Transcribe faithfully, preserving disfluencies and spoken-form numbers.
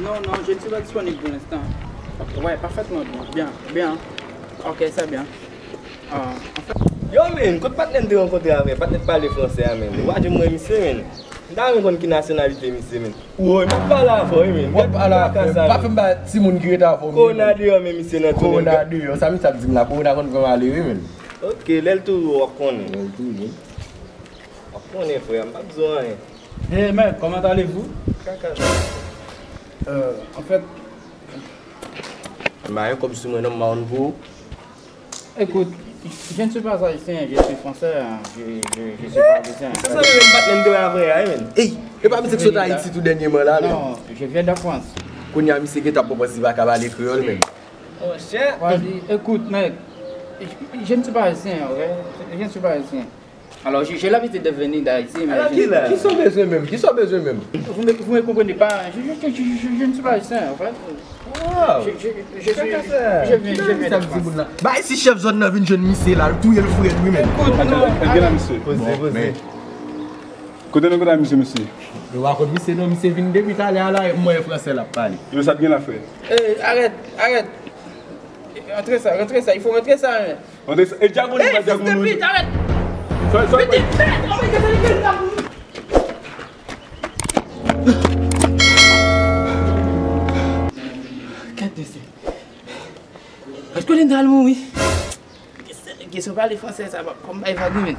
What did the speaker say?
Non, non, je ne suis pas disponible pour l'instant. Ouais, parfaitement bien. Bien, bien. Ok, c'est bien. Ah, en fait, yo, men, kot patnè m te rankontre avè? Patnè k pale fransè a, men. Ou pa janm wè misye, men. M ta renmen konn ki nasyonalite misye, men. Woy, m ap pale avè w, men. W ap pale avè m. Pa fè m ba timoun ki rete avè w, men. Kowona deyò, men misye nan tounen. Kowona deyò. Sa misye ap di m la, kowona konn fè m ale, wi, men. Ok, lè l touye w, w ap konnen. Lè l touye m. W ap konnen, frè, m p ap di w anyen. Hey, mec, comment allez-vous? Kaka sa. Euh, en fait, M pa gen kòb sou mwen non, m pa konn pou ou. Écoute, je ne suis pas haïtien, je suis français, hein. Je, je, je suis parisien. Se sa menm patnè m te wè avè a, wi, men. Ey, e pa misye k sot Ayiti tou dènyèman la, men. Non, je viens de France. Kounye a, misye gentan pran pòz li pa ka pale kreyòl, men. Monchè. Ouais, écoute, mec, je, je ne suis pas haïtien, ok? Je ne suis pas haïtien. Alors, j'ai j'ai l'habitude de venir d'Haïti, mais je... Kisa w bezwen menm? Kisa w bezwen menm? Vous me, vous me comprenez pas. Je, je, je, je, je, je ne suis pas haïtien, en fait. Wow. Je, je, je suis, je viens, je viens de France. Bay si chèf zòn nan vin jwenn misye la, l touye l fre l, wi, men. Écoute, non, arrête. Poze, poze. Kote nou konn misye, mesye? Yo pa konn misye non, misye vin depi talè a la, e mwen fransè l ap pale. Yo, sa t gen la, frè? Hey, arrête, arrête. Rentre sa, rentre sa, il faut rentrer ça, hein. Rentre sa. E djagounou, pa djagounou. Hey, fils de pute, arrête. Sa, sa, vite, vite, vite, vite. Gade mesye. Èske Linda al mouri? Kesyon pale fransè sa, pa, pa m bay vag, wi, men.